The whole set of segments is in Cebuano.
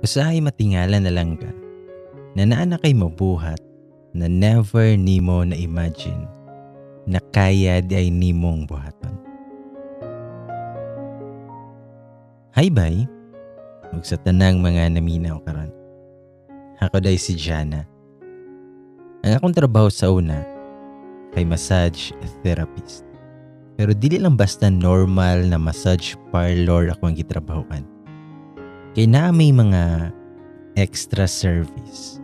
Usahay matingala na lang ka na naa na kay mabuhat na never nimo na imagine na kaya di ay nimong buhaton. Hi bye! Ug sa tanang mga naminaw karon. Ako day si Jana. Ang akong trabaho sa una kay massage therapist. Pero dili lang basta normal na massage parlor ako ang gitrabahoan. Kay naa may mga extra service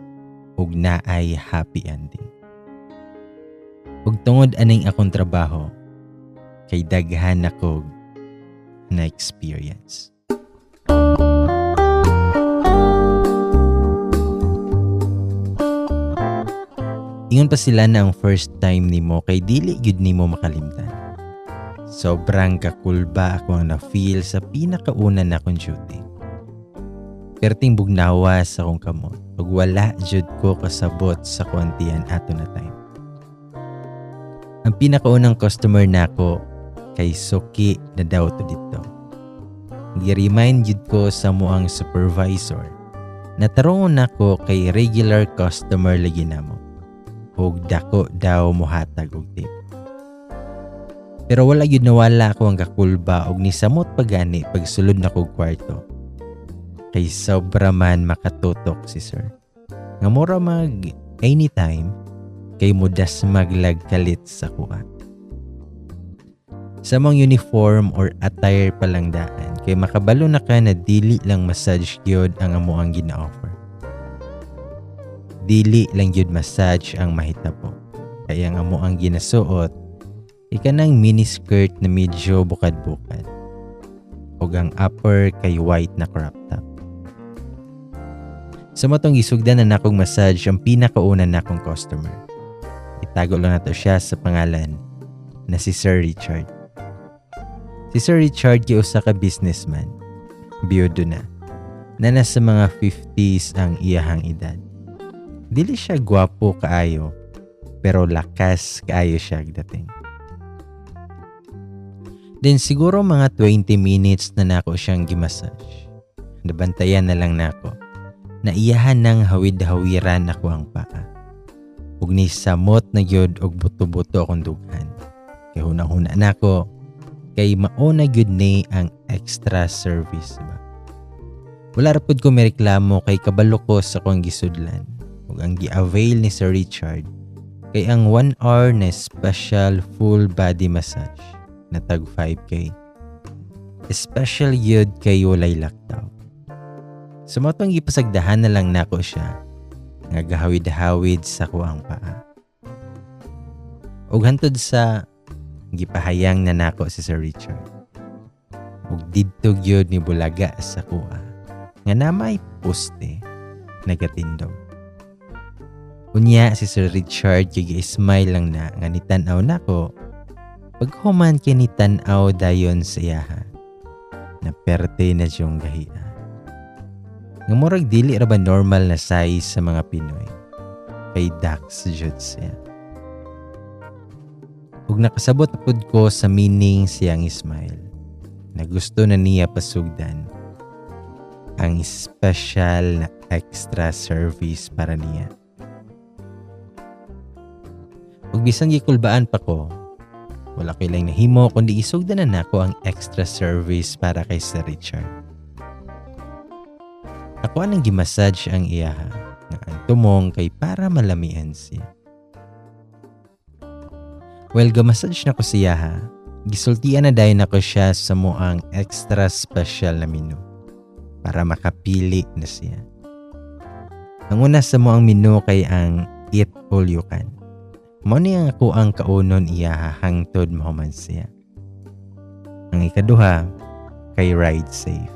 ug naay happy ending. Ug tungod aning akong trabaho, kay daghan akog na experience. Ingon pa sila na ang first time nimo kay dili gyud nimo makalimtan. Sobrang kakulba ako ang na-feel sa pinakauna na akong duty. Perting bugnawa sa akong kamot ug wala jud ko kasabot sa kuantiyan ato na time. Ang pinakaunang customer nako kay suki na daw to dito. Gi-remind jud ko sa muang supervisor na tarungon nako kay regular customer lagi namo. Ug dako daw mohatag og tip. Pero wala gyud nawala ako ang kakulba og nisamot pa gani pagsulod nako og kwarto. Kay sobra man makatutok si sir. Nga mura mag anytime kay mudas maglagkalit sa kuha. Sa mong uniform or attire pa lang daan kay makabalo na ka na dili lang massage gyud ang amo ang gina-offer. Dili lang gyud massage ang mahitabo. Kay ang amo ang ginasuot ikanang mini skirt na medyo bukad-bukad. Ug ang upper kay white na crop top. Sa matong gisugdan na nakong massage ang pinakauna nakong customer. Itago lang nato siya sa pangalan na si Sir Richard. Si Sir Richard kay usa ka businessman. Biyudo na. Na nasa mga 50s ang iyahang edad. Dili siya gwapo kaayo, pero lakas kaayo siya dating. Then siguro mga 20 minutes na nako siyang gimassage. Nabantayan na lang nako na iyahan ng hawid-hawiran ako ang paa. Ug ni samot na gyud og buto-buto akong dughan. Kay hunang-huna nako kay mauna gyud ni ang extra service ba. Wala ra pud ko mireklamo kay kabalo ko sa akong gisudlan. Ug ang gi-avail ni Sir Richard kay ang 1 hour na special full body massage na tag 5K. Special gyud kay walay laktaw. Sa matong gipasagdahan na lang nako siya nga gahawid-hawid sa kuang paa. Ug hantod sa gipahayang na nako si Sir Richard. Ug didto gyud ni bulaga sa kuha nga namay poste nagatindog. Unya si Sir Richard kay gi-smile lang na nga nitan-aw nako. Paghuman kay nitan-aw dayon sa iyaha na perte na siyang gahia. Nga murag dili ra ba normal na size sa mga Pinoy. Kay Dax jud siya. Ug nakasabot na pud ko sa meaning siyang smile na gusto na niya pasugdan ang special na extra service para niya. Ug bisan gikulbaan pa ko, wala ko'y laing nahimo kundi isugdan na nako ang extra service para kay Sir Richard. Ako anang gimassage ang iyaha nga ang tumong kay para malamian siya. Well, gamassage na ko siya ha. Gisultian na dayon nako siya sa muang extra special na menu para makapili na siya. Ang una sa muang menu kay ang eat all you can. Mao ni ang ako ang kaunon iya hangtod mahuman siya. Ang ikaduha kay ride safe.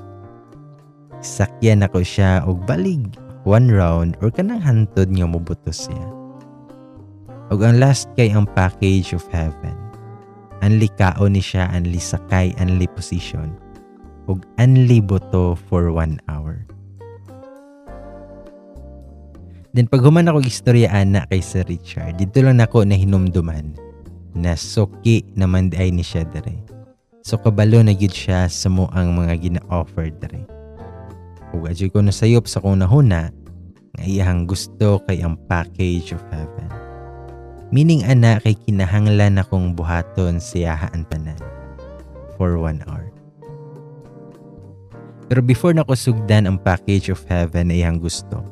Sakyan ako siya og balig one round or kanang hantod nga mobuto siya. Og ang last kay ang package of heaven. Anli kaon ni siya, anli sakay, anli position ug anli buto for 1 hour. Then pag human ako istorya ana kay Sir Richard, dito lang nako na hinumduman Nasuki naman di ay ni siya dere. So kabalo na gyud siya sa mo ang mga gina-offer dere. Ug adyoy ko nasayop sa kong nahuna nga iyahang gusto kay ang package of heaven. Meaning ana kay kinahanglan akong buhaton siya ang tanan for 1 hour. Pero before nako sugdan ang package of heaven na iyang gusto,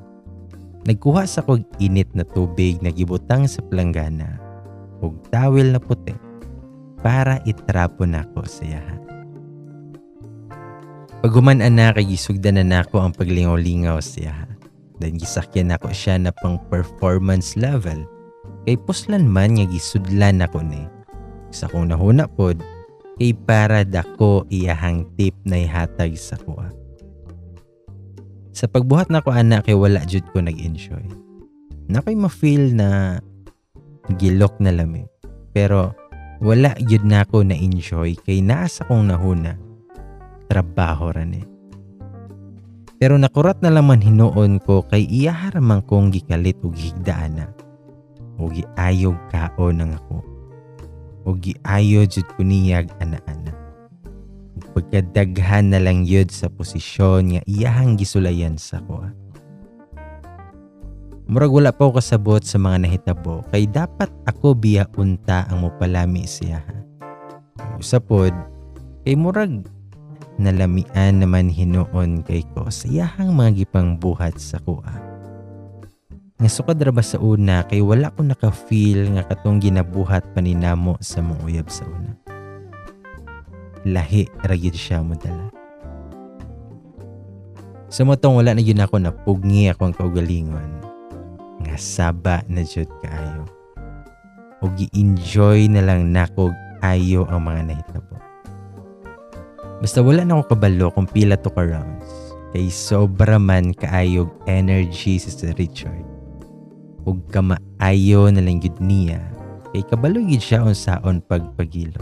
nagkuha sa kog init na tubig na gibutang sa planggana ug towel na puti para itrapo nako sa iyaha. Paghuman ana kay gisugdan na nako ang paglingaw-lingaw sa iyaha. Then gisakyan nako siya na pang performance level kay puslan man nga gisudlan nako ni. Sa kong nahuna pod kay para dako iyahang tip na ihatag sa kuha. Sa pagbuhat nako ana kay wala jud ko nag-enjoy. Nakoy ma-feel na gilok na lami. Pero wala jud nako na-enjoy kay naa sa kong nahuna. Trabaho ra ni. Pero nakurat na lang man hinuon ko kay iyaha ra man kong gikalit og higdaan na. O giayog kaon ang ako. O giayo jud ko niyag ana-ana. Pagkadaghan na lang yun sa posisyon nga iyahang gisulayan sa kuha. Murag wala pa ko kasabot sa mga nahitabo kay dapat ako biya unta ang mopalami siya. Usa pod kay murag nalamian naman hinuon kay ko sa iyahang mga gipangbuhat sa kuha. Nga sukad ra ba sa una kay wala ko naka-feel nga katong ginabuhat pa ni namo sa mong uyab sa una. Lahi ra gyud siya modala. Sa motong wala na gyud ako napugngi akong kaugalingon nga saba na jud kaayo. O gi-enjoy na lang nako ayo ang mga nahitabo. Basta wala na ako kabalo kung pila to ka rounds. Kay sobra man kaayog energy si Sir Richard. Ug kamaayo na lang gyud niya kay kabalo gyud siya unsaon pagpagilo.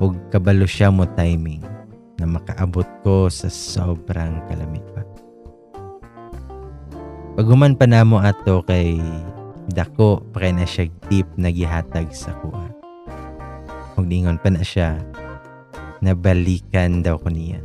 Ug kabalo siya mo timing na makaabot ko sa sobrang kalami pa. Paghuman pa namo ato kay dako pa kay na siya tip na gihatag sa kuha. Ug ningon pa na siya, nabalikan daw ko niya.